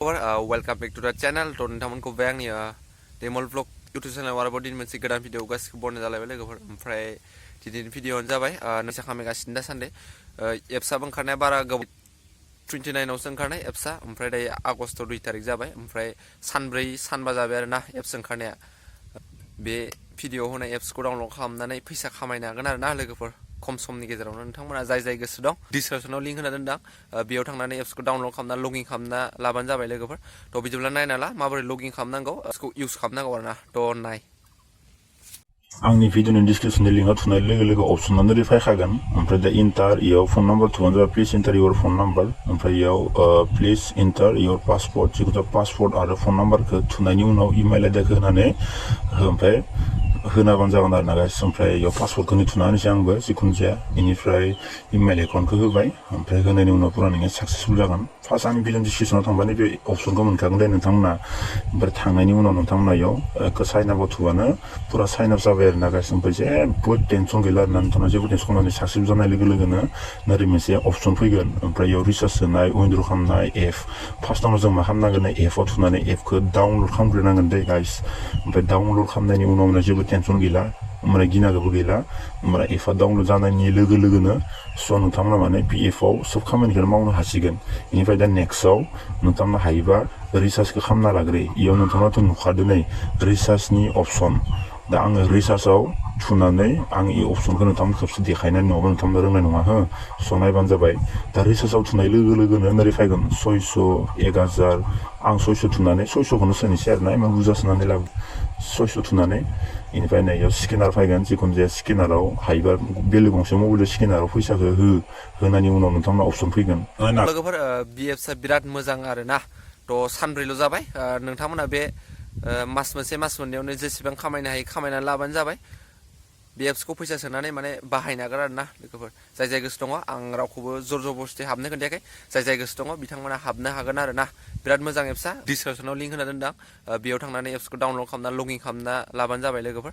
Welcome back to the channel. To नोंथांमोनखौ बे आंनि डेमल blog YouTube channel आरोबाव दिन मोनसे गोदान भिडिअ गासिबो बनाय जालायबाय लोगोफोर ओमफ्राय दिनैनि भिडिअआनो जाबाय नोंसा खामायगासिनो दासान्दि एप्सआबो ओंखारनाया बारा गोबाव 29 आवसो ओंखारनाय एप्सआ ओमफ्राय दायो आगष्ट 2 तारिख जाबाय ओमफ्राय सानबा जाबाय आरोना एप्स ओंखारनाया बे भिडिअ होनाय एप्सखौ डाउनलड खालामनानै फैसा खामायनो हागोन आरोना लोगोफोर खम समनि गेजेरावनो नोंथांमोना जाय गोसो दं डिसक्रिपसनाव लिंक होना दोनदां बेयाव थांनानै एप्सखौ डाउनलड खालामना लगइन खालामना लाबानो जाबाय लोगोफोर थ' बिदिब्ला नायना ला माबोरै लगइन खालामनांगौ एप्सखौ इउज खालामनांगौ आरोना थ' नाय आंनि भिडिअनि डिसक्रिपसननि लिंकआव थुनाय लोगो लोगो अपसनानो फैखागोन ओमफ्राय दा इन्टार इयाव फन नाम्बार थुबानो जाबाय please enter your phone number ओमफ्राय इयाव प्लिज इन्टार इयर पासपर्ट जिखुनु पासपर्ट आरो फन नाम्बारखौ थुनायनि उनाव इमेल आइडिखौ होनानै ओमफ्राय होनाबानो जागोन आरो ना गाइस ओमफ्राय इयाव पासवर्डखौनो थुना होनोसै आंबो जिखुनु जाया बेनिफ्राय इमेल एकाउन्टखौ होबाय ओमफ्राय होनायनि उनाव पुरा नोङो साक्सेसफुल जागोन फार्स्ट आंनि भिडिअ डिसक्रिपसनाव थांबानो बे अपसनखौ मोनखागोन दे नोंथांमोना ओमफ्राय थांनायनि उनाव नोंथांमोना इयाव साइन आपआव थुबानो पुरा साइन आप जाबाय आरोना गाइस ओमफ्राय जेबो टेनसन गैला आरोना नोंथांना जेबो टेनसन खालामनानै साक्सेस जानाय लोगो लोगोनो नोरै मोनसे अपसन फैगोन ओमफ्राय इयाव रिसार्ज सोनाय उइनद्र' खालामनाय एप फार्स्टआवनो जों मा खालामनांगोन एपआव थुनानै एपखौ डाउनलड खालामग्रोनांगोन दे गाइस ओमफ्राय डाउनलड खालामनायनि उनाव जेबो टेनसन गैला ओमफ्राय गिनांगौबो गैला ओमफ्राय एपआ डाउनलड जानायनि लोगो लोगोनो स' नोंथांमोना माने पि एफआव सोब खामानिखौनो मावनो हासिगोन बेनिफ्राय दा नेक्स्टआव नोंथांमोना हायोबा रिसार्जखौ खालामना लाग्रो इयाव नोंथांनाथ' नुखादों नै रिसार्जनि अपसन दा आङो रिसार्जआव थुनानै आं इ अपसनखौ नोंथांमोन खेबसे देखायनाय नङाबा नोंथांमोना रोंनाय नङा हो स' नायबानो जाबाय दा रिसार्जआव थुनाय लोगो लोगोनो नोरै फैगोन 600 1000 आं 600 थुनानै 600खौनो सोनोसै आरोना इमान बुरजा सोनानै लाबो 600 थुनानै बेनिफ्राय नै इयाव स्केनार फैगोन जिखुनु जाया स्केनाराव हायोबा बेलेग गंसे मबाइलाव स्केनाराव फैसाखौ होनायनि उनाव नोंथांमोना अपसन फैगोन लोगोफोर बि एप्सआ बिराद मोजां आरोना थ' सानब्रैल' जाबाय नोंथांमोना बे मास मोनसे मास मोननैयावनो जेसेबां खामायनो हायो खामायनानै लाबानो जाबाय बे एप्सखौ फैसा सोनानै माने बाहायनो हागोन आरोना लोगोफोर जाय गोसो दङ आं रावखौबो जर जबरदस्ति हाबनो खोन्थायाखै जाय गोसो दङ बिथांमोना हाबनो हागोन आरोना बिराद मोजां एप्सआ डिसक्रिपसनाव लिंक होना दोनदां बेयाव थांनानै एप्सखौ डाउनलड खालामना लगइन खालामना लाबानो जाबाय लोगोफोर